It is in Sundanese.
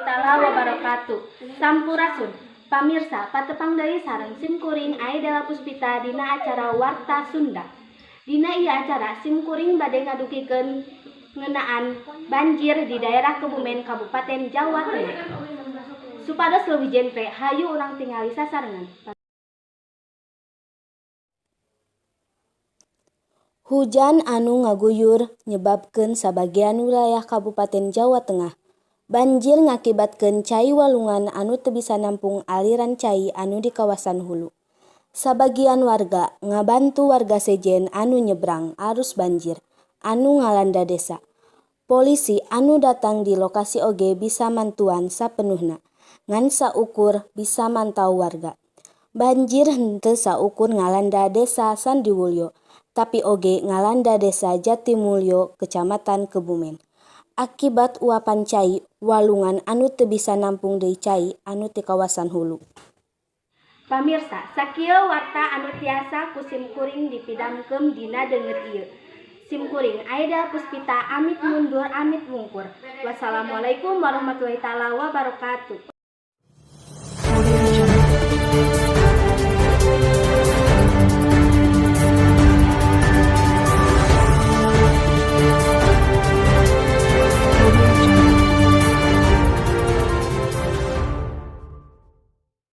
Warahmatullahi taala wabarakatuh. Sampurasun. Pamirsa, patepang deui sareng sim kuring Aidela Puspita dina acara Warta Sunda. Dina ieu acara sim kuring bade ngadugikeun ngeunaan banjir di daerah Kebumen, Kabupaten Jawa Tengah. Supados leuwih jentre, hayu urang tingali sasarengan. Hujan anu ngaguyur nyebabkeun sabagian wilayah Kabupaten Jawa Tengah banjir ngakibatkeun cai walungan anu teu bisa nampung aliran cai anu di kawasan hulu. Sabagian warga ngabantu warga sejen anu nyebrang arus banjir anu ngalanda desa. Polisi anu datang di lokasi oge bisa mantuan sapenuhna, ngan saukur bisa mantau warga. Banjir henteu saukur ngalanda Desa Sandiwulyo, tapi oge ngalanda Desa Jatimulyo, Kecamatan Kebumen. Akibat uapan cai walungan anu teu bisa nampung deui cai anu ti kawasan hulu. Pamirsa, sakieu warta anu tiasa ku sim kuring dipidamkeun dina deungeut ieu. Sim kuring Aida Puspita amit mundur amit mungkur. Wassalamualaikum warahmatullahi taala wabarakatuh.